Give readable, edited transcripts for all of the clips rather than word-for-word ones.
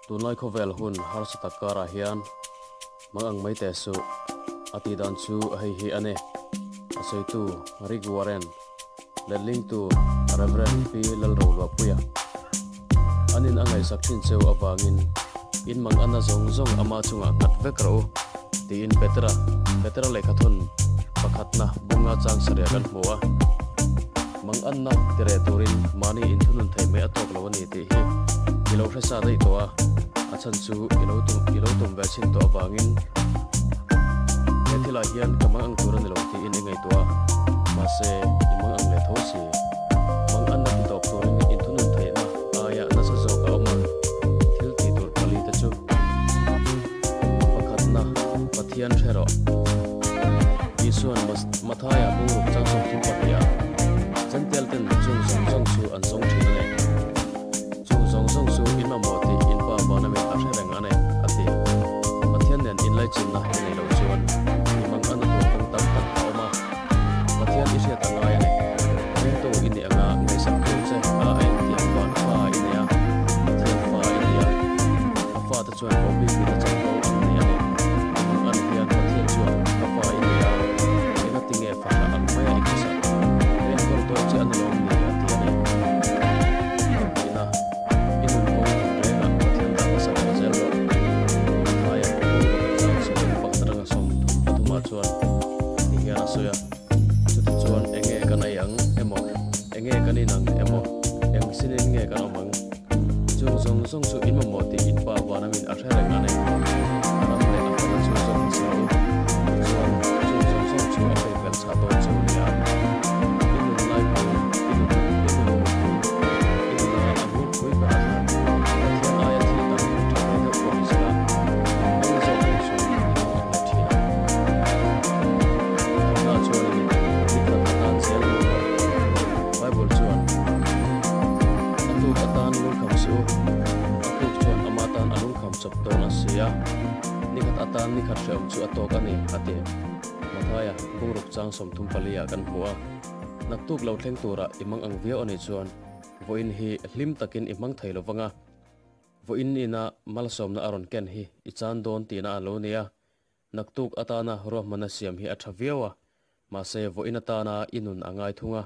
Tunlai khawvel hun harsa tak karah hian mang ang mai teh suh a tih dan chu hei hi a ni. A sawitu Rick Warren, letlingtu Rev. Pi Lalroluahpuia. Anin a ngaihsak thin cheu avangin in mang anna zawng zawng ama chungah nghat vek rawh u tiin Petera, Petera lehkhathawn pakhatna bunga chang sarih kan hmu a. Mang anna ti reh turin mahni inthunun theih mai a tawk lo a ni tih hi i lo hre sa daih tawh a, a chhan chu i lo tum i lo tum ve chhin tawh avangin he thilah hian ka mang ang tur a ni lo tiin i ngaihtuah a, mahse i mang ang leh tho si. Mang anna ti tawp turin inthunun theihna aia nasa zawk a awm a, thil tih tur pali te chu pakhatna Pathian hre rawh. Isuan Mathaia bungruk chang 32 ah Jentail ten chung zawng zawng chu an zawng thin a ni. Chung zawng zawng chu in mamawh tih in pa vanamin a hre reng a ni, a ti. Pathian nen inlaichinna i nei loh chuan i mang ana tur kawng tam tak a awm a. Pathian i hriat a ngai a ni. Ringtu i nih anga ngaihsak tur che a a intiam van fa i nei a, Pathian fa i ni a. A fate chuan vohbik in a chak fo ang nei a ni. An hian Pathian chuan ka fa i ni a, engati nge fahla ang maia i khawsak? Ka enkawl dawn che a ni lawm ni? a ti a ni. Pahnihna, i nun kawng tin rengah Pathian dah hmasa ber zel rawh. Mathaia bungruk chang 11 atanga 33 ah chuan ti hian a sawi a, Chutichuan enge kan ei ang emaw, enge kan in ang emaw, eng sinin nge kan awm ang? Chung zawng zawng chu in mamawh tih in pa vanamin a hre reng a ni. A ram leh a fana chu zawk hmasa u. Tichuan, chung zawng zawng chu a pek belh chhah dawn chu nia. I nun laipui, i nun, i nun mutpui, i nuna a ngurpui ber a khan Pathian aia thil dang tha ve deuh pawh ni sela, in hmang zawk ang chuan i hmang ang leh thin ang. Thawmhnaw chuanin ni khat atan zel mu rawh. Bible chuan, A tuk atan lungkham suh u, a tuk chuan ama tan a lungkham chawp dawn a si a, nikhat atan nikhat hrehawm chu a tawk a ni, a ti. Mathaia, bungruk chang 34 ah kan hmu a, Naktuk lo thleng tura i mang ang viau a nih chuan vawiin hi hlim takin i hmang thei lo vang a, vawiin ina malsawmna a rawn ken hi i chan dawn tihna a lo ni a, Naktuk atana ruahmanna siam hi a tha viau a, mahse vawiin atana i nun a ngai thung a.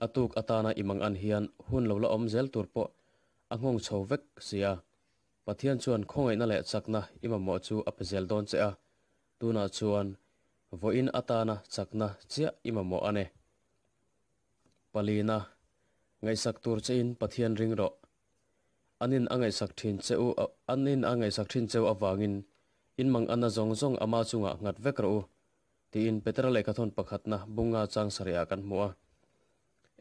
A tuk atana i mang an hian hun lo la awm zel tur pawh a nghawng chho vek si a. Pathian chuan khawngaihna leh chakna i mamawh chu a pe zel dawn che a, tunah chuan vawiin atana chakna chiah i mamawh a ni. Palina, ngaihsak tur chein Pathian ring rawh. Anin a ngaihsak thin che u Anin a ngaihsak thin cheu avangin in mang anna zawng zawng ama chungah nghat vek rawh u, tiin Petera lehkhathawn pakhatna bunga chang sarihah kan hmu a.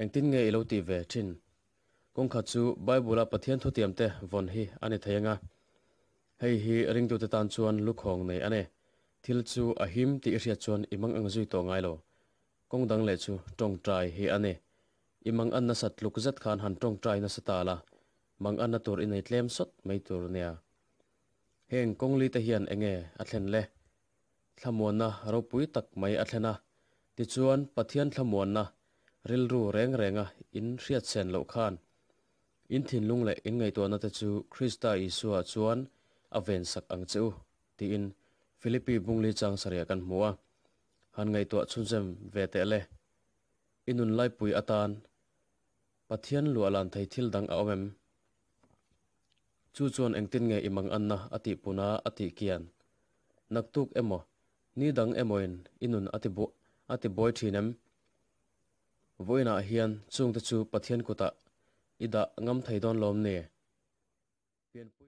Engtin nge i lo tih ve thin? Kawngkhat chu Bible-a Pathian thutiamte vawn hi a ni thei anga. Hei hi ringtute tan chuan lukhawng nei a ni. Thil chu a him tih i hriat chuan i mang ang zui tawh ngai lo. Kawng dang leh chu tawngtai hi a ni. I mang an nasa tluk zet khan han tawngtai nasa ta la, mang anna tur i nei tlem sawt mai tur nia. Heng kawngli te hian enge a thlen le? Thlamuanna ropui tak mai a thlen a, tichuan Pathian thlamuanna rilru reng renga in hriatsen loh khan in thinlung leh in ngaihtuahna te chu Krista Isua chuan a vensak ang che u, tiin Philippi bungli chang sarih ah kan hmu a. Han ngaihtuah chhunzem ve teh le. I nun laipui atan Pathian luah lan thei thil dang a awm em? Chu chuan engtin nge i mang anna a tih puna a tih kian? Naktuk emaw, ni dang emawin i nun a ti a ti buai thin em? Vawiinah hian chungte chu Pathian kutah i dah ngam thei dawn lawm ni? Pianpui.